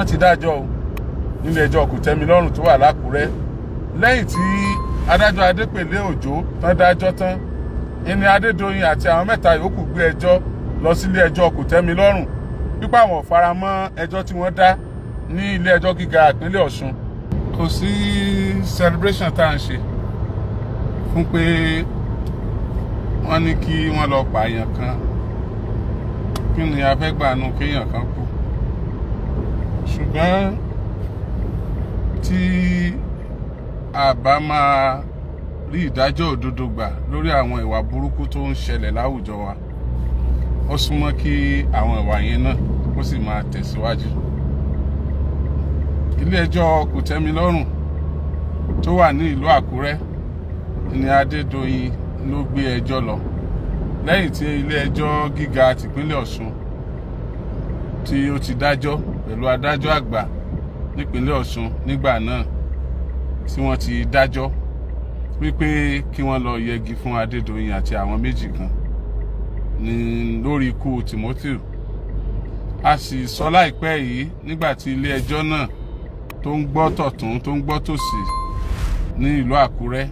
Wọ́n ti dájọ́ o nílé ẹjọ́ Kòtẹ́milọ́rùn tó wà lákùrẹ́. Lẹ́yìn tí adájọ́ Adépèlé Òjó tán dájọ́ tán, ìní Adédoyin àti àwọn mẹ́ta yòókù gbé ẹjọ́ lọ sílé ẹjọ́ Kòtẹ́milọ́rùn pípa àwọn ò fara mọ́ ẹjọ́ tí wọ́n dá ní ilé ẹjọ́ gíga ìpínlẹ̀ Ọ̀ṣun. Kò sí celebration tá à ń ṣe fún pé wọ́n ní kí wọ́n lọ pààyàn kan. Kí ni a fẹ́ gbà nù kéèyàn kan kú? Ṣùgbọ́n tí a bá máa rí ìdájọ́ òdodo gbà lórí àwọn ìwà burúkú tó ń ṣẹlẹ̀ láwùjọ wa, ó súnmọ́ kí àwọn ìwà yẹn náà ó sì máa tẹ̀síwájú. Ilé ẹjọ́ Kòtẹ́milọ́rùn tó wà ní ìlú Àkúrẹ́ ní Adédoyin ló gbé ẹjọ́ lọ lẹ́yìn tí ilé ẹjọ́ gíga tìpínlẹ̀ Ọ̀ṣun tí ó ti dájọ́ pẹ̀lú adájọ́ àgbà nípínlẹ̀ Ọ̀ṣun nígbà náà, tí wọ́n ti dájọ́ wípé kí wọ́n lọ yẹgi fún Adédoyin àti àwọn méjì kan ní lórí ikú Timothy. A sì sọ láìpẹ́ yìí, nígbà tí ilé ẹjọ́ náà tó ń gbọ́ tọ̀tún, tó ń gbọ́ tòsì ní ìlú Àkúrẹ́,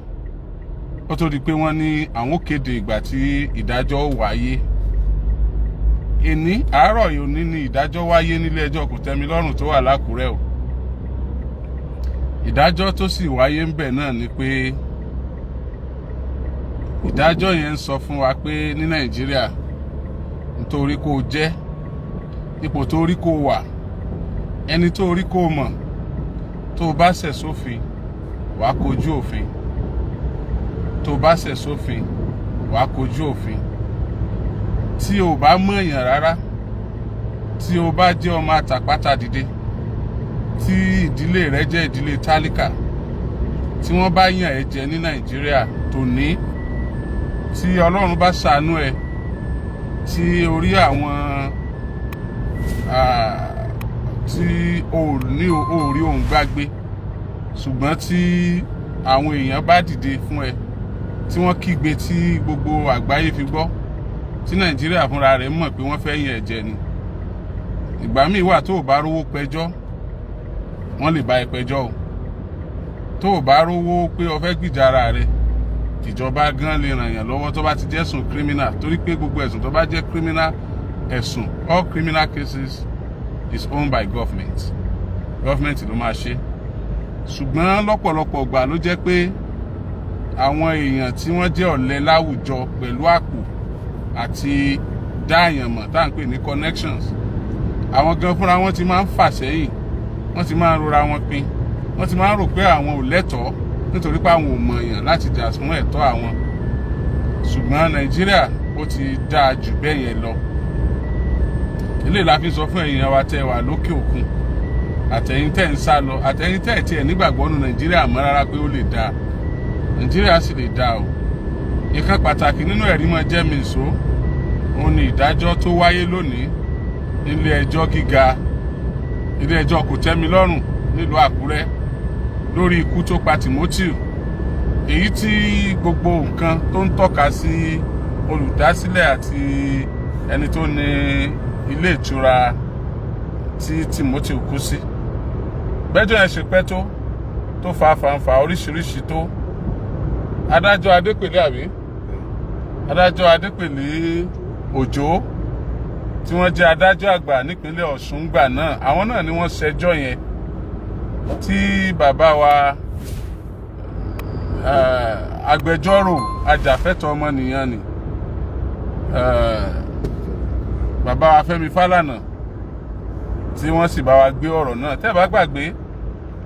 ó tó di pé wọ́n ní àwọn ó kéde ìgbà tí ìdájọ́ wáyé. Ìní àárọ̀ yìí, òní ní ìdájọ́ wáyé nílé ẹjọ́ Kòtẹ́milọ́rùn tó wà lákùrẹ́ o. Ìdájọ́ tó sì wáyé ń bẹ̀ náà ni pé ìdájọ́ yẹn ń sọ fún wa pé ní Nàìjíríà, nítorí kó o jẹ́ ipò tó rí kó o wà, ẹni tó rí kó o mọ̀, tó o bá ṣẹ̀ sófin, wàá kojú òfin. Tó o bá ṣẹ̀ sófin, wàá kojú òfin. Tí o bá mọ̀yàn rárá, tí o bá jẹ́ ọmọ àtàpátá dìde, tí ìdílé rẹ jẹ́ ìdílé tálíkà, tí wọ́n bá yàn ẹ́ jẹ ní Nàìjíríà tòní, tí Ọlọ́run bá ṣàánú ẹ, tí orí àwọn tí o ní o rí òun gbàgbé, ṣùgbọ́n tí àwọn èèyàn bá dìde fún ẹ, tí wọ́n kígbe, tí gbogbo àgbáyé fi gbọ́, tí Nàìjíríà fúnra rẹ̀ mọ̀ pé wọ́n fẹ́ yàn ẹ́ jẹ ni, ìgbà míì wà, tó o bá rówó pẹjọ́, wọ́n lè bá ẹ pẹjọ́ o. Tó o bá rówó pé o fẹ́ gbìjà ara rẹ, ìjọba gan lè ràn yàn lọ́wọ́ tó bá ti jẹ́ ẹ̀sùn criminal, torí pé gbogbo ẹ̀sùn tó bá jẹ́ criminal ẹ̀sùn, all criminal cases is owned by government. Government ló máa ṣe. Ṣùgbọ́n lọ́pọ̀lọpọ̀ gbà ló jẹ́ pé àwọn èèyàn tí wọ́n jẹ́ ọ̀lẹ láwùjọ pẹ̀lú àpò àti dáàyàn mọ̀, tá à ń pè ní connections, àwọn gan fúnra wọn ti máa ń fà sẹ́yìn, wọ́n ti máa ń rora wọn pin, wọ́n ti máa ń rò pé àwọn ò lẹ́tọ̀ọ́ nítorí pé àwọn ò mọ̀ọ́yàn láti jà fún ẹ̀tọ́ àwọn. Ṣùgbọ́n Nàìjíríà, ó ti dáa jù bẹ́ẹ̀ yẹn lọ. Eléyìí la fi sọ fún ẹ̀yin wa tẹ́ wà lókè òkun, àtẹ̀yin tẹ́ ń sá lọ, àtẹ̀yin tẹ́ tiẹ̀ nígbàgbọ́ nù Nàìjíríà mọ́ rárá pé ó lè dáa. Nàìjíríà sì lè dáa o. Ìkan pàtàkì nínú ẹ̀rí mọ́ jẹ́ mi ìṣó òun ni ìdájọ́ tó wáyé lónìí nílé ẹjọ́ gíga, ilé ẹjọ́ Kòtẹ́milọ́rùn nílùú Àkúrẹ́, lórí ikú tó pa Timothy, èyí tí gbogbo nǹkan tó ń tọ́ka sí olùdásílẹ̀ àti ẹni tó ní ilé ìtura tí Timothy kú sí. Gbẹ́jọ́ yẹn ṣe pẹ́ tó fa fàǹfà oríṣiríṣi tó, adájọ́ Adépèlé, àbí adájọ́ Adépèlé Òjó, tí wọ́n jẹ́ adájọ́ àgbà nípínlẹ̀ Ọ̀ṣun gbà náà, àwọn náà ni wọ́n ṣẹjọ́ yẹn, tí bàbá wa agbẹjọ́rò ajàfẹ́tọ̀ọ́ ọmọnìyàn ni, bàbá wa Fẹ́mi Fálànà, tí wọ́n sì bá wa gbé ọ̀rọ̀ náà. Tẹ́ ẹ bá gbàgbé,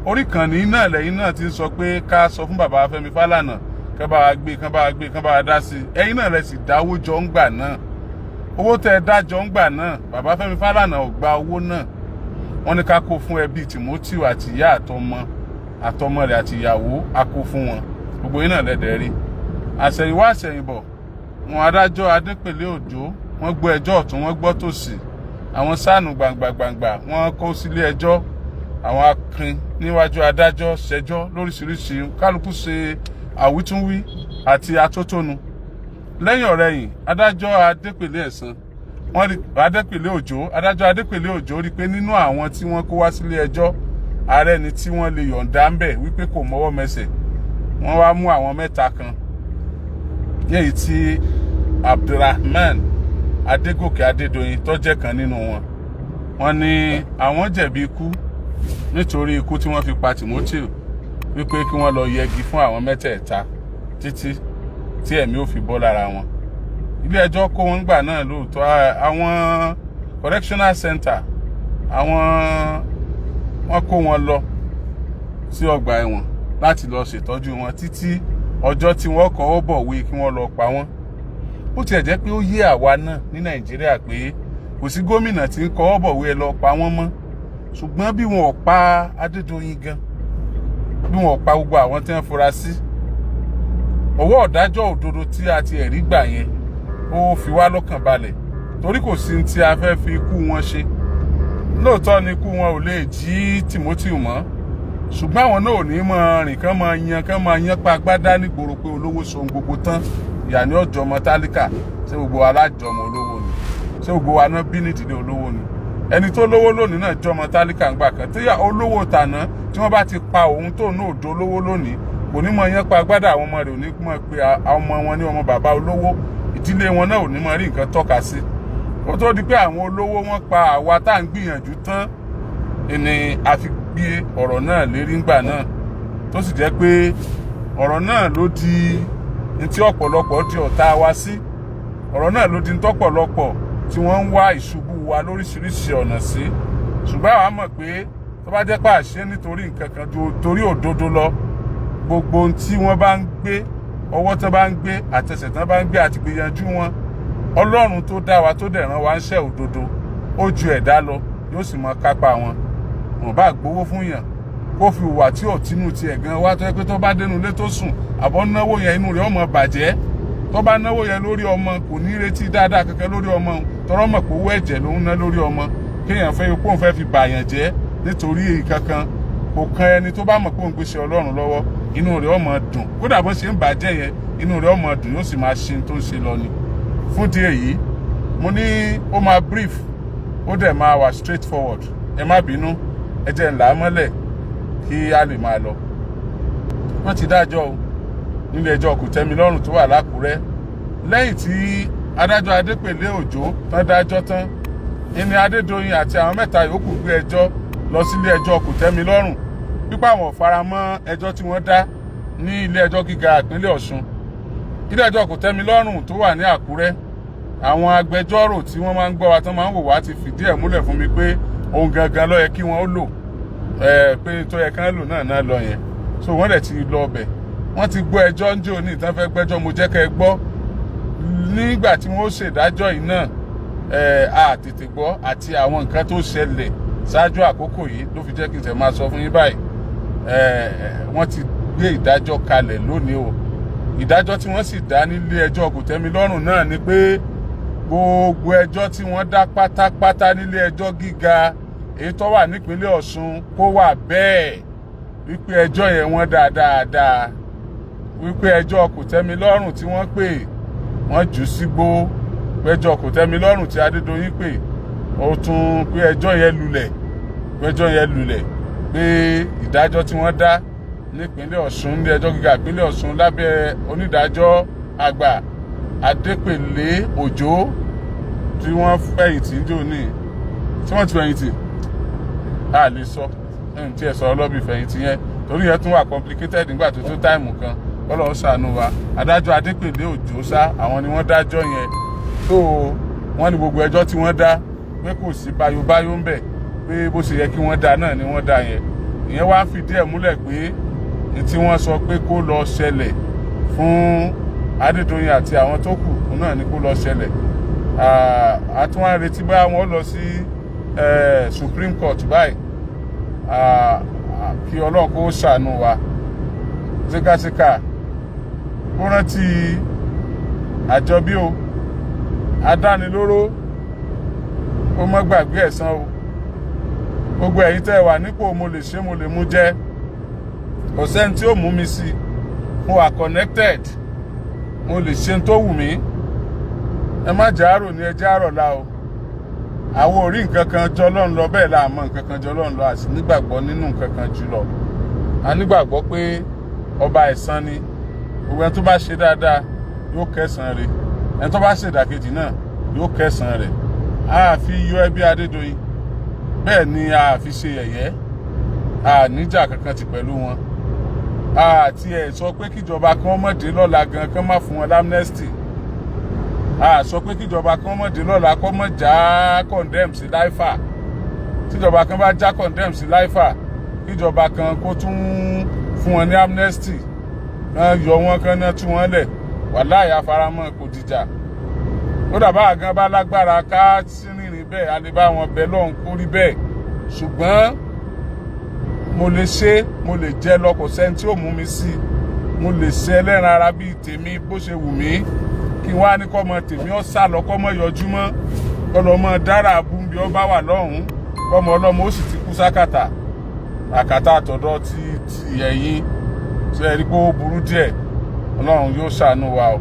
orí ìkànnì náà lẹ́yìn náà ti ń sọ pé ká sọ fún bàbá wa Fẹ́mi Fálànà kán bá wa gbé, kán bá wa gbé, kán bá wa dá sí i. Ẹ̀yin náà lẹ sì dáwó jọ ń gbà náà. Owó tẹ́ ẹ dájọ́ ń gbà náà, bàbá Fẹ́mi Fálànà ò gba owó náà. Wọ́n ní ká kó fún ẹbí Timothy àti ìyá àtọmọ, àtọmọ rẹ̀ àti ìyàwó, a kó fún wọn. Gbogbo yín náà lẹ́dẹ̀ẹ́ rí. Àṣẹ̀yìnwá àṣẹ̀yìnbọ̀ wọn, adájọ́ Adépèlé Òjó, wọ́n gbọ́ ẹjọ́ ọ̀tún, wọ́n gbọ́ tòsì. Àwọn sáànù gbàǹgbàǹgbà wọ́n kó sílé ẹjọ́, àwọn akin níwájú adájọ́ ṣẹjọ́ lóríṣiríṣi, kálukú ṣe àwítúnwí àti atótónu. Lẹ́yìn ọ̀rẹ̀yìn, adájọ́ Adépèlé Ẹ̀sán Wọ́n rí Adépèlé Òjó, adájọ́ Adépèlé Òjó rí pé nínú àwọn tí wọ́n kó wá sílé ẹjọ́, ààrẹ ni tí wọ́n lè yọ̀ǹda ń bẹ̀ wípé kò mọ́wọ́ mẹsẹ̀. Wọ́n wá mú àwọn mẹ́ta kan, ní èyí tí Abdulrahman Adégòkè Adédoyin tó jẹ́ kan nínú wọn. Wọ́n ní àwọn jẹ̀bi ikú nítorí ikú tí wọ́n fi pa Timothy, wípé kí wọ́n lọ yẹgi fún àwọn mẹ́tẹ̀ẹ̀ta títí tí ẹ̀mí ò fi bọ́ lára wọn. Ilé ẹjọ́ kó wọn gbà náà lóòótọ́. Àwọn correctional center, àwọn wọ́n kó wọn lọ sí ọgbà ẹ̀wọ̀n láti lọ ṣètọ́jú wọn títí ọjọ́ tí wọ́n kọ́wọ́ bọ̀wé kí wọ́n lọ pa wọ́n. Ó tiẹ̀ jẹ́ pé ó yé àwa náà ní Nàìjíríà pé kò sí gómìnà tí ń kọ́wọ́ bọ̀wé ẹ lọ pa wọ́n mọ́. Ṣùgbọ́n bí wọn ò pa Adédoyin gan, bí wọn ò pa gbogbo àwọn tí wọ́n fura sí, ọwọ́ ọ̀dájọ́ òdodo tí a ti ẹ̀rí gbà yẹn, ó fi wá lọ́kàn balẹ̀, torí kò sí tí a fẹ́ fi ikú wọn ṣe. Lóòótọ́ ni ikú wọn ò lè jí Timothy mọ́, ṣùgbọ́n àwọn náà ò ní máa rìn kán máa yan pa agbádá nígboro pé olówó sohun gbogbo tán, ìyá ní ọjọ́ ọmọ tálíkà. Ṣé gbogbo wa lájọmọ olówó ni? Ṣé gbogbo wa náà bí nídìílé olówó ni? Ẹni tó lówó lónìí náà jọmọ tálíkà ńgbà kan. Tí olówó tàná tí wọ́n bá ti pa òun tó náà òdo olówó lónìí, kò ní mọ yẹn pa agbádá. Àwọn ọmọ rẹ̀ ò ní mọ̀ pé àwọn ọmọ wọn ní ọmọ bàbá olówó. Ìdílé wọn náà ò ní mọ rí nǹkan tọ́ka sí. Ó tó di pé àwọn olówó wọn pa àwa tá à ń gbìyànjú tán ni a fi gbé ọ̀rọ̀ náà lérí ńgbà náà, tó sì jẹ́ pé ọ̀rọ̀ náà ló di ní tí ọ̀pọ̀lọpọ̀ di ọ̀tá wa sí. Ọ̀rọ̀ náà ló di ní tọ́pọ̀lọpọ̀ tí wọ́n ń wá ìṣubú wa lóríṣiríṣi ọ̀nà sí. Ṣùgbọ́n àwa mọ̀ pé tó bá jẹ́ pé àṣẹ nítorí nǹkan kan ju torí òdodo lọ, gbogbo ohun tí wọ́n bá ń gbé, ọwọ́ tó bá ń gbé, àtẹsẹ̀ tó bá ń gbé, àti gbìyànjú wọn, Ọlọ́run tó dá wa, tó dẹ̀ rán wa ń ṣẹ́ òdodo, ó ju ẹ̀dá lọ, yóò sì mọ kápá wọn. Wọn bá gbowó fún yàn kó fi hùwà tí ò tínú tiẹ̀ gan wá, tó yẹ pé tó bá dénú ilé tó sùn àbọ̀ náwó yẹn, inú rẹ̀ ọmọ bàjẹ́. Tó bá náwó yẹn lórí ọmọ, kò ní retí dáadáa kankan lórí ọmọ, tọrọ mọ̀ pé owó ẹ̀jẹ̀ ló ń ná lórí ọmọ. Kéèyàn fẹ́ kó òun fẹ́ fi bàyàn jẹ́ nítorí èyí kankan kò kan ẹni tó bá mọ̀ pé òun gbéṣẹ́ Ọlọ́run lọ́wọ́, inú rẹ̀ ó máa dùn. Kódà bó ṣe ń bàjẹ́ yẹn, inú rẹ̀ ó máa dùn, yóò sì máa ṣe tó ń ṣe lọ ni. Fún di èyí, mo ní ó máa brief, ó dẹ̀ máa wà straight forward. Ẹ má bínú, ẹ jẹ́ ńlá mọ́lẹ̀ kí a lè máa lọ. Wọ́n ti dájọ́ o nílé ẹjọ́ kòtẹ́milọ́rùn tó wà lákùrẹ́. Lẹ́yìn tí adájọ́ Adépèlé Òjó tán dájọ́ tán, ìní Adédoyin àti àwọn mẹ́ta yòókù gbé ẹjọ́ lọ sílé ẹjọ́ kòtẹ́milọ́rùn pípa àwọn faramọ́ ẹjọ́ tí wọ́n dá ní ilé ẹjọ́ gíga ìpínlẹ̀ Ọ̀ṣun. Ilé ẹjọ́ kòtẹ́milọ́rùn tó wà ní Àkúrẹ́, àwọn agbẹjọ́rò tí wọ́n máa ń gbọ́ wa, tán máa ń wò wá, ti fìdí ẹ̀ múlẹ̀ fún mi pé ohun gangan ló yẹ kí wọ́n ó lò, pé tó yẹ kán lò náà náà lọ yẹn. So wọ́n dẹ̀ ti lọ ọbẹ̀, wọ́n ti gbọ́ ẹjọ́ ń jò ní ìtàn fẹ́ gbẹ́jọ́. Mo jẹ́ kẹ́ ẹ gbọ́ nígbà tí wọ́n ṣèdájọ́ yìí náà, a tètè gbọ́ àti àwọn nǹkan tó ṣẹlẹ̀ ṣáájú àkókò yìí ló fi jẹ́ kí n tẹ̀ máa sọ fún yín báyìí. Wọ́n ti gbé ìdájọ́ kalẹ̀ lónìí o. Ìdájọ́ tí wọ́n sì dá nílé ẹjọ́ kòtẹ́milọ́rùn náà ni pé gbogbo ẹjọ́ tí wọ́n dá pátápátá nílé ẹjọ́ gíga èyí tó wà nípínlẹ̀ Ọ̀ṣun kó wà bẹ́ẹ̀, wípé ẹjọ́ yẹn wọ́n dá dáadáa, wípé ẹjọ́ kòtẹ́milọ́rùn tí wọ́n pè, wọ́n jù sígbó, péjọ kòtẹ́milọ́rùn tí Adédoyin pè, ó tún pé ẹjọ́ yẹn lulẹ̀, péjọ yẹn lulẹ̀, pé ìdájọ́ tí wọ́n dá nípínlẹ̀ Ọ̀ṣun ní ẹjọ́ gíga ìpínlẹ̀ Ọ̀ṣun lábẹ́ onídàájọ́ àgbà Adépèlé Òjó tí wọ́n fẹ̀yìntì ń jò ní tí wọ́n ti fẹ̀yìntì, a lè sọ ẹ̀hún tí ẹ sọ̀rọ̀ lọ́bì fẹ̀yìntì yẹn, torí yẹn tún wà complicated nígbà tó tó time kan. Kọ́lọ́ ṣàánú wa. Adájọ́ Adépèlé Òjó sá, àwọn ni wọ́n dájọ́ yẹn tó. Wọ́n ní gbogbo ẹjọ́ tí wọ́n dá, pé kò sí báyóbáyó ń bẹ̀, pé bó ṣe yẹ kí wọ́n dá náà ni wọ́n dá yẹn. Ìyẹn wá ń fìdí ẹ̀ múlẹ̀ pé ní tí wọ́n sọ pé kó lọ ṣẹlẹ̀ fún Adédoyin àti àwọn tó kù, òun náà ni kó lọ ṣẹlẹ̀. Àtún wá retí bá wọn lọ sí Supreme Court báyìí. Kí Ọlọ́run kó ṣàánú wa. Síkàsíkà kó rántí àjọbí o, adánilóró kó má gbàgbé ẹ̀san o. Gbogbo ẹ̀yin tẹ́ ẹ wà nípò mo lè ṣe, mo lè mú jẹ́, kò sẹ́ni tí ó mú mi sí, mo wà connected, mo lè ṣe tó wù mí, ẹ má jẹ́ àrò ní ẹjẹ́ àrọ̀ la o. Àwọn ò rí nǹkan kan jọ Ọlọ́run lọ, bẹ́ẹ̀ la mọ̀ nǹkan kan jọ Ọlọ́run lọ, àti nígbàgbọ́ nínú nǹkan kan jù lọ. A nígbàgbọ́ pé ọba ẹ̀san ni. Gbogbo ẹni tó bá ṣe dáadáa yóò kẹsàn rẹ̀, ẹni tó bá ṣe ìdàkejì náà yóò kẹsàn rẹ̀. A fi yọ ẹbí Adédoyin, bẹ́ẹ̀ ni a fi ṣe yẹ̀yẹ́. A níjà kankan ti pẹ̀lú wọn. Àti ẹ̀ sọ pé kíjọba kan mọ̀ dé lọ́la gan kán má fún wọn l'amnesty. A sọ pé kíjọba kan mọ̀ dé lọ́la kọ́ mọ̀ já condemn sí láìfà. Tíjọba kan bá já condemn sí láìfà, kíjọba kan kó tún fún wọn ní amnesty kan, yọ wọn kan náà, tú wọn lẹ̀, wàláhì àfaramọ́, kò dìjà. Ó dàbá àgán bá lágbára ká rìnrìn bẹ́ẹ̀, a lè bá wọn bẹ lọ́hùn kó rí bẹ́ẹ̀. Ṣùgbọ́n mo lè ṣe, mo lè jẹ́ lọ, kò sẹ́ni tí ó mú mi sí. Mo lè ṣe ẹlẹ́ran ara bíi tèmi bó ṣe wù mí, kí n wá ní kọ́mọ tèmi ó sá lọ, kọ́mọ yọjú mọ́, kọ́lọ́mọ dára abúmbí ọ bá wà lọ́hùn-ún, kọ́mọ ọlọ́mọ ó sì ti kú sákàtà àkàtà àtọ̀dọ̀ ti ẹ̀yìn. Ṣe é rí pé ó burú díẹ̀? Ọlọ́run yóò ṣàánú wa o,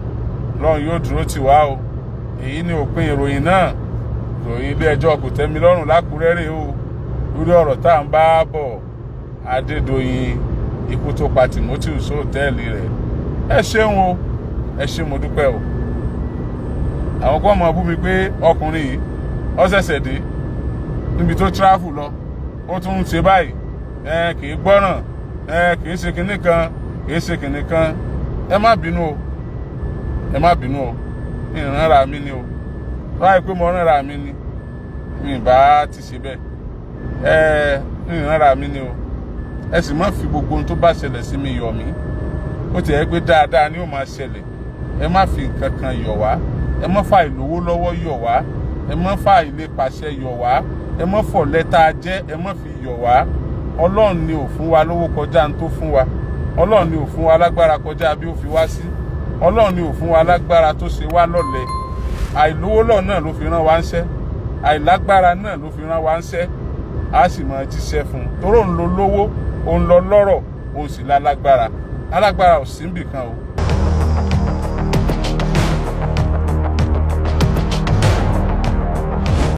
Ọlọ́run yóò dúró tì wá o. Èyí ni òpin ìròyìn náà. Ìròyìn ilé ẹjọ́ kò tẹ́mi lọ́rùn lákùrẹ́ rèé o, lórí ọ̀rọ̀ tá à ń bá bọ̀, Adédoyin, ikú tó pa Timothy sóòtẹ́ẹ̀lì rẹ̀. Ẹ ṣeun o, ẹ ṣe, mo dúpẹ́ o. Àwọn kan mọ̀ bú mi pé ọkùnrin yìí ó ṣẹ̀ṣẹ̀ dé níbi tó travel lọ, ó tún ń ṣe báyìí, ẹ kì í gbọ́ràn, ẹ kì í ṣe kinní kan, kì í ṣe kinní kan. Ẹ má bínú o, ẹ má bínú o. Ìrànra mi ni o. Báyìí pé mo rànra mi ni, mi bá ti ṣe bẹ́ẹ̀. Ẹ ìrànra mi ni o. Ẹ sì má fi gbogbo ohun tó bá ṣẹlẹ̀ sí mi yọ̀ mí. Ó ti yẹ pé dáadáa ni ó máa ṣẹlẹ̀. Ẹ má fi nǹkan kan yọ̀ wá. Ẹ má fa ìlówó lọ́wọ́ yọ̀ wá. Ẹ má fa ìlépàṣẹ yọ̀ wá. Ẹ má fọ̀ lẹ́tà jẹ́, ẹ má fi yọ̀ wá. Ọlọ́run ni ò fún wa lówó kọjá ní tó fún wa. Ọlọ́run ni ò fún wa lágbára kọjá bí ó fi wá sí. Ọlọ́run ni ò fún wa lágbára tó ṣe wá lọ́lẹ̀. Àìlówó lọ́ọ̀ náà ló fi rán wa ń ṣẹ́, àìlágbára náà ló fi rán wa ń ṣẹ́. A sì máa jíṣẹ́ fún un torí òun ló lówó, òun lọ lọ́rọ̀, òun sì lálágbára. Alágbára ò sí níbì kan o.